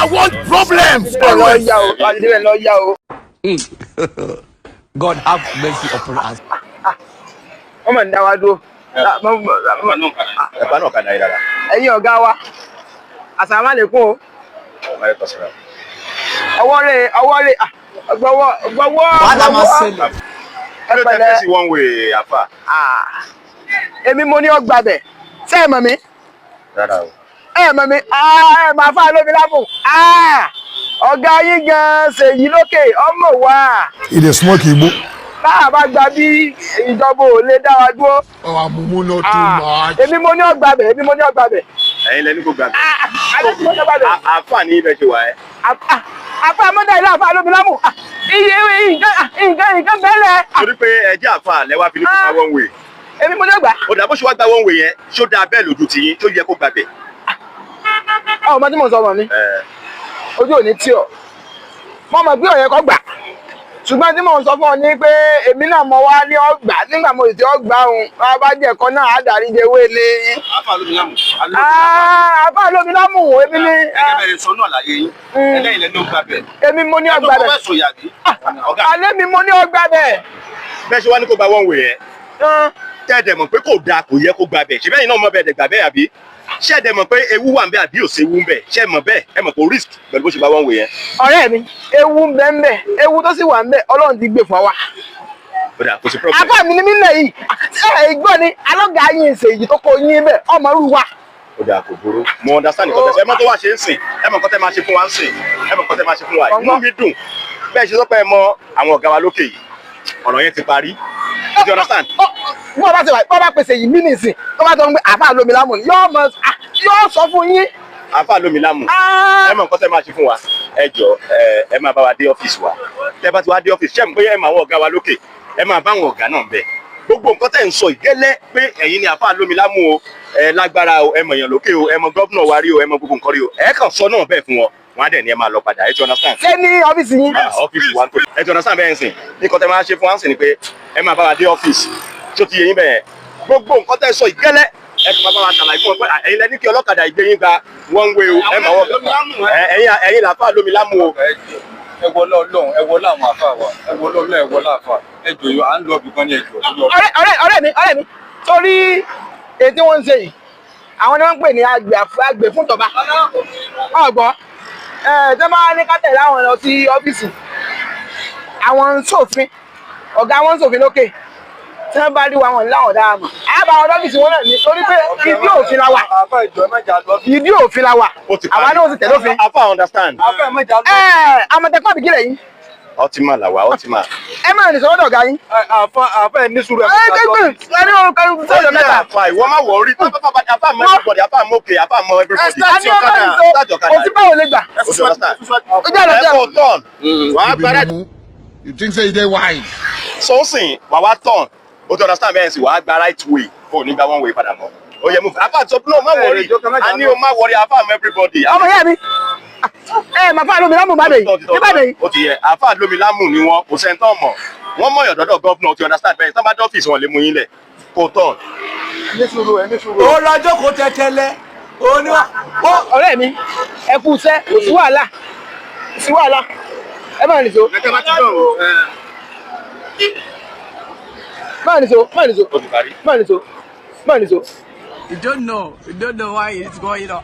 I want problems Lọ always. yá o, wà á ti débẹ̀ lọ yá o. God have mercy upon us. Wọ́n mọ̀ ń dá wa dúró. Ẹ̀pá náà kàdá yìí dára. Ẹ̀yin ọ̀gá wa, àsàmálẹ̀kùn o. Ọwọ́ rẹ̀, ọwọ́ rẹ̀, gbọ́wọ́ gbọ́wọ́. Wàhálà máa ṣẹlẹ̀. Kí ló tẹ fẹ́ sí one way, àfà? Èmi mo ní ọgbà bẹ̀. Ṣé ẹ mọ̀ mi? Rárá o. Ẹ mọ̀ mi? Ẹ máa fà lómi lámù. Ọ̀gá yín gan-an ṣèyí lókè ọmọ wa. He dey smoke igbo. Báà bá gba bí, ìjọba ò lè dá wa dúró. Our mumu no too much. Èmi mo ní ọgbà bẹ̀, èmi mo ní ọgbà bẹ̀. Ẹ̀yin lẹni kò gbàgbé. Àlẹ́ tí mo ní ọgbà bẹ̀. Àfà ní ibẹ̀ ṣe wà ẹ́. Àfa mọ́dà ilé àfa lómi lámù. Iye nǹkan bẹ́lẹ̀. Torí pé ẹ jẹ́ àfà lẹ́wà fi ní kó gba one way. Èmi mo ní ọgbà. Ó dà, bó ṣe wá gba one way yẹn, ṣó dáa bẹ́ẹ̀ lójú tiyín? Tó yẹ kó gbàgbé? Ọmọ tí mo sọ ọmọ mi, ojú ò ní tí ọ. Mo mọ̀ pé ọ̀yẹ́ kọ́ gbà, ṣùgbọ́n tí mò ń sọ fún ọ ní pé èmi náà mọ wá ní ọgbà nígbà mo sì ti ọgbà òun wá bá jẹ́ ẹ̀kọ́ náà á darí jẹ ewé ni. Àfà lómi lámù. Àbá lómi lámù, èmi ní. Ẹgẹ bẹ̀rẹ̀ sọ náà láyé yín. Ẹlẹ́yìn lẹ́nu ó gbà bẹ̀. Èmi mo ní ọgbà Ẹjọ́ bẹ̀. kọ́ fẹ́ sòyà bí. Ọ̀gá. Alẹ́ mi mo ní ọgbà bẹ̀. Bẹ́ẹ̀ ṣe wá ní kó gba one way yẹn, tẹ́ẹ̀dẹ̀ mọ̀ pé kò dáa, kò yẹ kó gba bẹ̀, ṣe bẹ́ẹ̀ náà mọ̀ bẹ́ẹ̀ dẹ̀ gbà bẹ́ẹ̀, àbí? Ṣé ẹ dẹ̀ mọ̀ pé ewu wà ń bẹ àbí ò sí ewu ń bẹ? Ṣé ẹ mọ̀ bẹ́ẹ̀? Ẹ mọ̀ pé risk pẹ̀lú bó ṣe gba one way yẹn? Ọ̀rẹ́ mi, ewu ń bẹ ń bẹ. Ewu tó sì wà ń bẹ, Ọlọ́run ti gbé fún wa. Ó dà, kò sí problem. Àbá mi ní mílẹ̀ yìí, ẹ gbọ́ ni alọ́gà yín ṣèyí tó kó yín bẹ̀ ọmọ rú wa. Ó dà, kò burú, mo understand nǹkan tẹ́ sọ. Ẹ mọ̀ tó wá ṣe ń sìn, ẹ mọ̀ nǹkan tẹ́ máa ṣe fún wa ń sìn, ẹ mọ̀ nǹkan tẹ́ máa ṣe fún wa. Inú mi dùn bẹ́ẹ̀ ṣe sọ pé ẹ mọ àwọn ọ̀gá wa lókè yìí. Ọ̀rọ̀ yẹn ti parí, you understand? Bí wọ́n bá ti wà, bí wọ́n bá pèsè yìí mí nìsín, tó bá tọ́ ń gbé àbá lómi lámù, yóò mọ, yóò sọ fún yín. Àfà lómi lámù, ẹ mọ̀ nǹkan tẹ́ máa ṣe fún wa. Ẹ jọ, ẹ máa bá wa dé ọ́fíìsì wa. Tẹ́ bá ti wá dé ọ́fíìsì, ṣé ẹ mọ̀ pé ẹ mọ àwọn ọ̀gá wa lókè? Ẹ máa bá àwọn ọ̀gá náà bẹ̀. Gbogbo nǹkan tẹ́ ń sọ ìgẹ́lẹ́ pé ẹ̀yin ni àfà lómi lámù o, ẹ lágbára o, ẹ mọ̀ èèyàn lókè o, ẹ mọ̀ governor wa rí o, ẹ mọ̀ gbogbo nǹkan rí o, ẹ kàn sọ náà bẹ́ẹ̀ fún wọn, wọn á dẹ̀ ní ẹ máa lọ padà. Ẹ ti understand? Ṣé ní ọ́fíìsì yín? Ah, ọ́fíìsì wa ń tó. Ẹ ti understand bẹ́ẹ̀ ń sìn? Nǹkan tẹ́ máa ṣe fún wa ń sìn ni pé ẹ máa bá wa dé ọ́fíìsì tó ti yẹ yín bẹ́ẹ̀. Gbogbo nǹkan tẹ́ sọ ìgẹ́lẹ́, ẹ kàn máa bá wa ṣàlàyé fún wọn pé ẹ̀yin lẹ ní kí ọlọ́kadà ìgbé yín gba one way o, ẹ máa wọ ẹ̀yin làfà lómi lámù o. Ẹ wọlé Ọlọ́run, ẹ wọlé àwọn àfà wa, ẹ wọlé Ọlọ́run, ẹ wọlé àfà. Ẹ jọ yọ, à ń lọ ibì kan ní, ẹjọ. Ọ̀rẹ́ mi, ọ̀rẹ́ mi, torí èyí tí wọ́n ń ṣe yìí, àwọn ni wọ́n ń pè ní àgbẹ̀ fún tọba ọgbọ́n ẹ̀ tó máa ní ká tẹ̀lé àwọn lọ sí ọ́fíìsì. Àwọn ń ṣòfin, ọ̀gá wọn ń ṣòfin lókè. Tí wọ́n bá rí wa, wọn láwọn dáa mọ̀, àbá wọn lọ́fíìsì wọn náà ní, torí pé ìdí òfin la wà. Àfà, ìjọ, ẹ má jà lọ. Ìdí òfin la wà. Ó ti Àwa parí. náà ó sì tẹ̀lé òfin. Àfà understand. Àfà, ẹ má jà lọ. Ẹ àmọ̀tẹ́kùn àbíkílẹ̀ yìí? Ultima làwà, Ultima. Ẹ máa nìṣó lọ́dọ̀ ọ̀gá yín. Àfà, àfà, ẹ ní sùúrù, ẹ má Ẹ jà lọ. gbẹgbẹ ẹni orúkọ sọ́dọ̀ mẹ́ta. Àfà, ìwọ má wọ orí àfà mọ everybody, àfà mọ òkè, àfà mọ everybody. A ní ọmọ nìṣó, kò sí báwo lè gbà. O ti understand? Ó jẹ́ àlọ́ Ẹ jẹ́ kò turn, wàá You gba be right. mumu. You think say you dey wise? Sọ́nsìn wàá wá turn, o ti understand bẹ́ẹ̀ sì? Wàá gba right way, o ò ní gba one way padà mọ́. O yẹ move. Àfà sọ no, má worry, a ní o má worry, àfà mọ everybody. Ọmọ ìyá mi, ẹ màá fà lómi lámù bàdé yìí ní bàdé yìí. Ó ti yẹ. Àfà lómi lámù ni wọn, kò sẹ́ńtọ́ mọ̀ wọ́n mọ̀yàn dọ́dọ̀ governor. Ti understand bẹ́ẹ̀? Tán bá dé ọ́fíìsì, wọn lè mú yín lẹ̀ kó turn. Ní sùúrù, ẹ ní sùúrù. Ó lọ jókòó tẹtẹlẹ ó ní ó. Ọ̀rẹ́ mi, ẹ kú iṣẹ́, kò sí wàhálà, kò sí wàhálà, ẹ máa nìṣó. Ẹ bá ti dọ̀ o. Máa nìṣó, máa nìṣó. Ó ti parí. Máa nìṣó, máa nìṣó. You don't know. You don't know why it's going on.